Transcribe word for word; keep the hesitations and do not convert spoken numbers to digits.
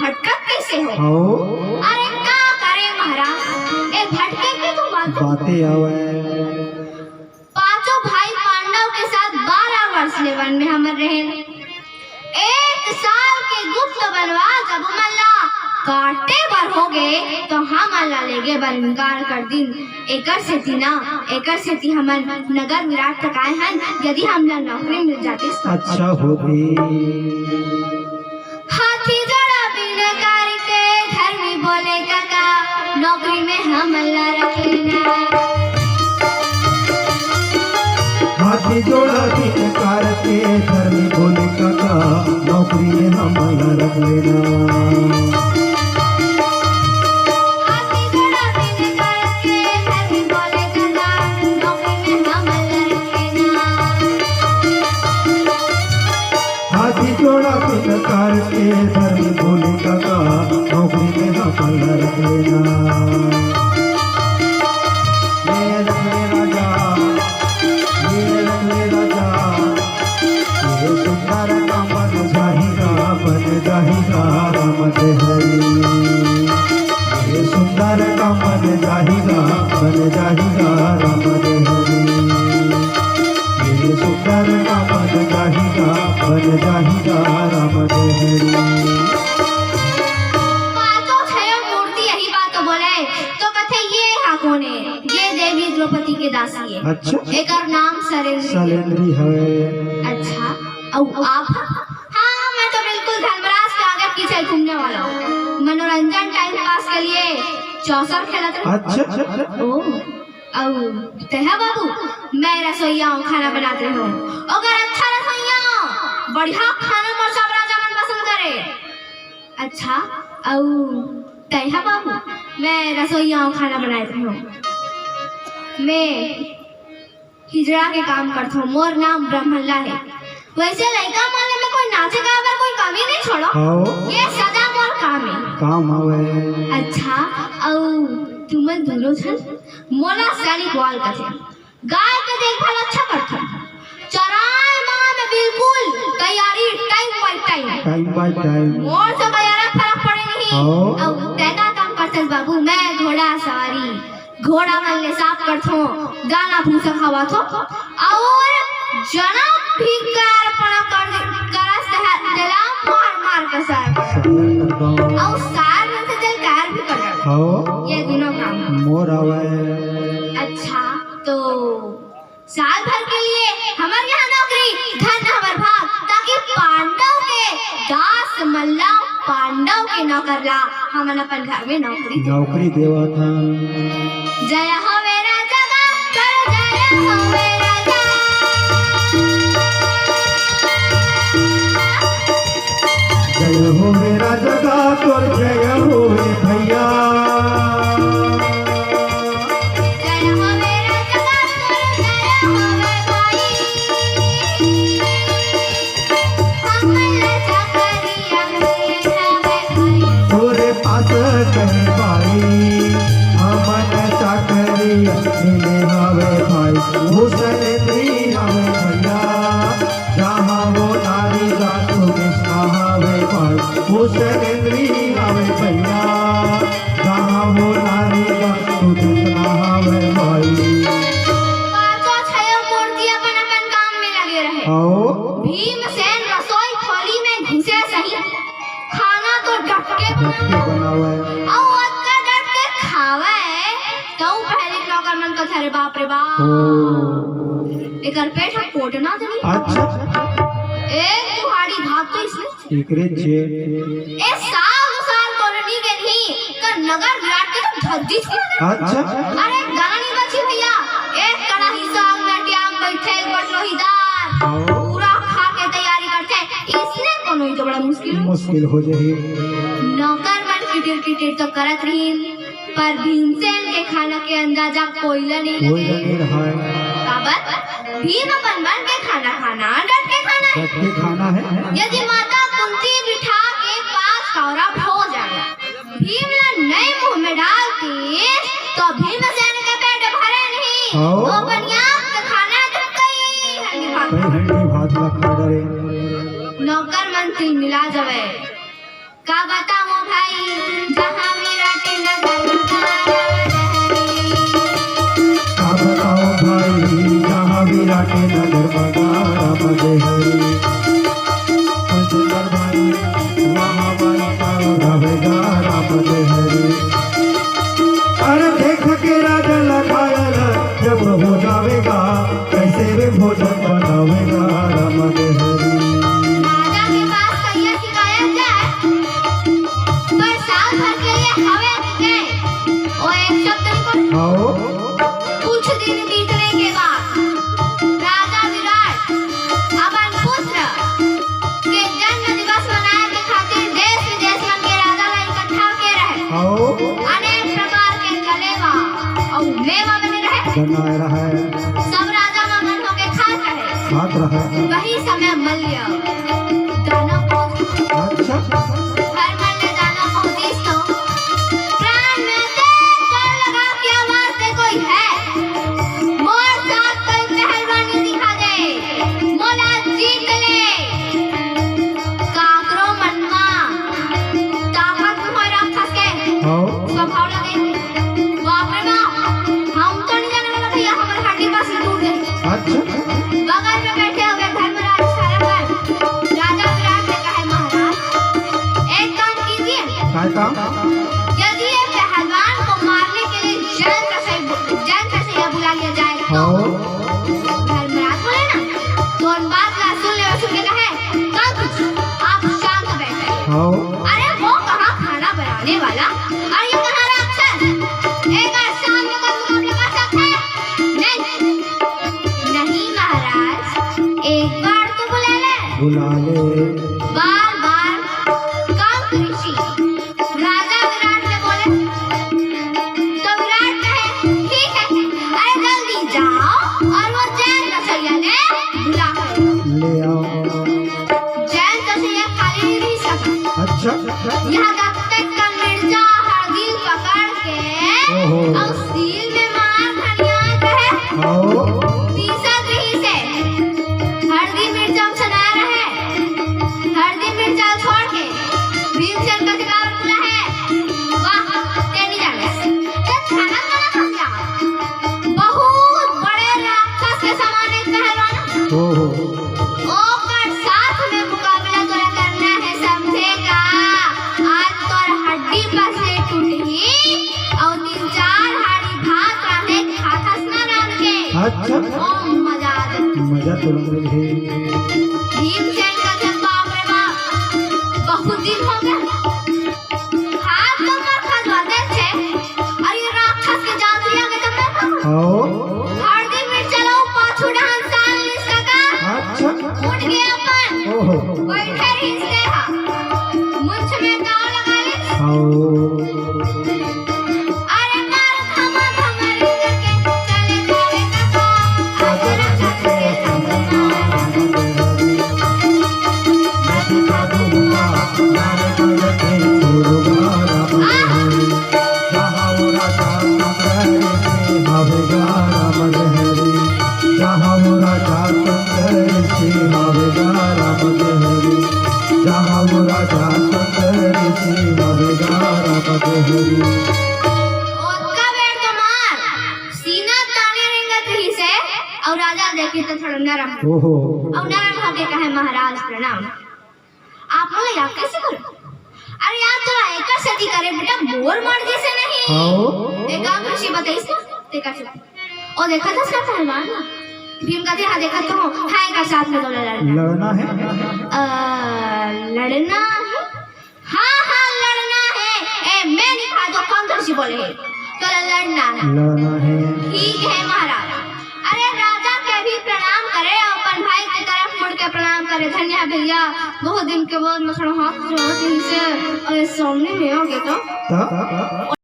भटकत कइसे हो? हव। अरे का करे महाराज, ए भटके के तो बात बाते आवय। पांचों भाई पांडव के साथ बारह वर्ष ले वन में हमन रहेन। एक साल के गुप्त वनवास जब उमन ला काटे बर होगे, तो हमन ला लेगे बर इनकार कर दिन। एकर सेती ना, एकर सेती हमन नगर विराट तक आए हन। यदि हमला नौकरी मिल जातिस तो। अच्छा होती। हाथी जोड़ा बिन कार के धर्मी बोले काका, नौकरी में हमन ला रख लेना। हाथी जोड़ा बिन कार के धर्मी बोले काका, नौकरी में हमन ला रख लेना। हाथी जोड़ा बिन कार के धर्मी बोले काका, नौकरी में हमन ला रख लेना। हाथी जोड़ा बिन कार के धर्मी बोले काका, नौकरी में हमन ला रख लेना। ये रख ले राजा, ये रख ले राजा, ये सुंदर का बन जाहिगा, बन जाहिगा राम देहरी। ये सुंदर का बन जाहिगा, बन जाहिगा राम देहरी। ये सुंदर का बन जाहिगा, बन जाहिगा राम देहरी। पांचों छयो मूर्ति यही बात बोले, तो कथे, "ये हा कोन ए?" "ये देवी द्रौपदी के दासी ए।" अच्छा। "एकर नाम सलेंद्री ए।" सलेंद्री हवे। "अच्छा, अउ आप?" "हाँ, मैं तो बिल्कुल धर्मराज के आगे पीछे घूमने वाला हूँ। मनोरंजन, टाइम पास के लिए चौसर खेलत रहूँ।" अच्छा, अच्छा, अच्छा। "ओ, अउ तेहा बाबू?" "मैं रसोइया हूँ, खाना बनाते हूँ।" "ओकर अच्छा रसोइया, बढ़िया खाना मोर सब राजा मन पसंद करे।" "अच्छा, अउ तेहा बाबू?" "मैं रसोइया हूँ, खाना बनाते हूँ।" "मैं हिजड़ा के काम करथों, मोर नाम ब्रह्मल्ला हे।" "वैसे लइका मन में कोई नाचे गाए बर कोई कमी नहीं छोड़ो, हाँ। ये सदा मोर काम हे।" काम हवे। "अच्छा, अउ तुमन दूनों झन मोला सैनिक वाल कथे, गाय के देखभाल अच्छा करथन, चराए मा मैं बिल्कुल तैयारी, time by time।" Time by time। "मोर से बयारा फरक पड़े नहीं।" हाँ। "अउ तैं का काम करथस बाबू?" "मैं घोड़ा सवारी, घोड़ा मन ले साफ करथों, दाना भूसा खवाथों, अउ जनक भी कायर पना कर दे, करस तह तेला मार मार के सार करथों। अउ सार मन से तेल कायर भी कर देथों।" हाँ। "ये दूनों काम मोर हवय।" "अच्छा, तो साल भर के लिए हमर यहाँ नौकरी, धन हमर भाग, ताकि पांडव के दास मन ला पांडव के नौकर ला हमन अपन घर में नौकरी देवत हन।" जय होवे राजा का, कर जय होवे राजा। जय होवे राजा का, कर जय होवे भैया। जय होवे राजा का, कर जय होवे भाई। हमन ला चाकरी तोरे पास कहे भाई, हमन चाकरी मिले हवे भाई। हुसैन भी हवे भैया, जहाँ वो नारी का तू कृष्णा हवे भाई। हुसैन भी हवे भैया, जहाँ वो नारी का तू कृष्णा हवे भाई। पांचों छयो मूर्ति अपन अपन काम में लगे रहे। आओ। भीमसेन रसोई खोली में घुसे सही, खाना तो डट के डट के बनावय। बनावय। अउ ओतका डट के खावय, तउ पहली नौकर मन कथे, "अरे बाप रे बाप, ओ। एकर पेट ह पोटना तो नहीं?" अच्छा। एक कुहाड़ी भात तो इसने एकरे जे। ए साल दो साल कॉलोनी के नहीं, कर नगर विराट के तो धरती छू दे। अच्छा। अरे गाना नहीं बची भैया, एक कड़ाही साग में टियाम बैठे बटलोहीदार, हाँ। पूरा खा के तैयारी करथे, इसने कोनो ही तो बड़ा मुश्किल हो। मुश्किल हो जाही। नौकर मन किटिर किटिर तो करत रहिन, पर भीमसेन के खाना के अंदाजा कोई ला नहीं कोई लगे। ला नहीं रहा है। काबर? भीम अपन मन के खाना खाना, डट के खाना है। डट के खाना है। यदि माता कुंती बिठा के पांच कौरा भोजन भीम ला नए मुंह में डालतीस, तो भीमसेन के पेट भरे नहीं। हाँ। वो अपन याद के खाना है तो कई हंडी भात। कई हंडी भात ला खा डरे। नौकर मन तिलमिला जावे। का बतावं भाई, जहाँ विराट नगर में गारा बजहरी। का बतावं भाई, जहाँ विराट नगर में गारा बजहरी। सुंदर भाई, वहाँ भाई का गारा बजहरी। अरे देख के राजा ला घायल जब हो जावेगा, कइसे रे भोजन बनावेगा राम हरी। राजा के पास कहिया शिकायत जाए, पर साल भर के लिए हवे कि गए, वो एक शब्द नहीं बोले। आओ। कुछ दिन बीतने के बाद राजा विराट अपन पुत्र के जन्म दिवस मनाए के खातिर देश विदेश मन के राजा ला इकट्ठा के रहे। आओ। अनेक प्रकार के जलेवा अउ मेवा बने रहे। बनाए रहे। सब राजा मन मन होके खात रहे। खात रहे। वही समय मल्ल दानव पहुंच। अच्छा। हर मल्ल दानव पहुंचिस तो प्राण में अतेक जोर लगा के आवाज दे, कोई है? मोर साथ कोई पहलवानी दिखा दे, मोला जीत ले। काकरो मन मा ताकत होय राक्षस के। हाँ। स्वभाव लगे। बाप रे बाप, हम तो नहीं जाने वाला भैया, हमर हड्डी बस टूट गई। अच्छा। बगल में बैठे हुए धर्मराज सारंगन राजा विराट से कहे, महाराज, एक काम कीजिए। काय काम? यदि ये पहलवान को मारने के लिए जैन कसाई बु-, जैन कसाईया बुला लिया जाए तो? हाँ। धर्मराज बोले ना, तो उन बात ला सुन ले, सुन के कहे, "कंस, आप शांत बैठे।" हाँ। अरे वो कहाँ खाना बनाने वाला और ये कहाँ राक्षस? एक बार शांत होकर मुकाबला कर सकते हैं? नहीं, नहीं महाराज, एक बार तो बुला ले। बुला ले। बार बार कंस ऋषि राजा विराट से बोले, तो विराट कहे, "ठीक है, अरे जल्दी जाओ और वो जैन कसाईया ने बुला कर ले आओ।" जैन कसाईया खाली नहीं रह सका। अच्छा। यहाँ जब तक का मिर्चा हल्दी पकड़ के ओहो। और सील में मार धनिया रहे। आओ। पीसत रहिसे। हल्दी मिर्चा सना रहे। हल्दी मिर्चा छोड़ के भीमसेन का जगह बोला है, "वाह, तेरी जाने। जब खाना खाना खा जा।" बहुत बड़े राक्षस के समान एक पहलवान। ओहो। ओकर साथ में मुकाबला तोला करना है, समझे का? आज तोर हड्डी पसली टूटही अउ तीन चार हाड़ी भात रांधे खाथस ना रांध के। अच्छा। ओ मजा आ जाए। मजा तो लग रही है। भीमसेन का जब बाप रे बाप, बहुत दिन हो गए। हाथ तो पर खजवाते थे, अउ ये राक्षस के जादू आगे तो मैं खाऊं। आओ। हर दिन में चलो पाछू डहान साल निस का। अच्छा। उठ गया अपन। ओहो। बैठे रहिस ते हा। मुछ में दाव लगा ले। आओ। अरे मार धमा धमा रे करके चले जावे का। अजरा छत के संग मा। ओतका बेर तो मार सीना ताने रेंगत रहिसे, अउ राजा देखे तो थोड़ा नरम। ओहो। अउ नरम होके कहे, महाराज प्रणाम। आप मोला याद कैसे करो? अरे याद तो एकर सेती करे बेटा, मोर मर्जी से नहीं। हाँ। एकांत ऋषि बताइस ना, तेकर सेती। ओ देखत हस का पहलवान ना? भीम कथे, हाँ देखत हूँ, हाँ एकर साथ में तोला लड़ना। लड़ना है? अ, लड़ना है? हाँ, हाँ, लड़ना है। ए, मैं नहीं खा तो कौन तुमसे बोले है? तोला लड़ना है। लड़ना है। ठीक है महाराज। अरे राजा के भी प्रणाम करे, अपन भाई की तरफ मुड़ के प्रणाम करे। धन्य है भैया, बहुत दिन के बाद मैं थोड़ा हाथ जोड़ के इनसे, अरे सामने में आ गया तो। हाँ?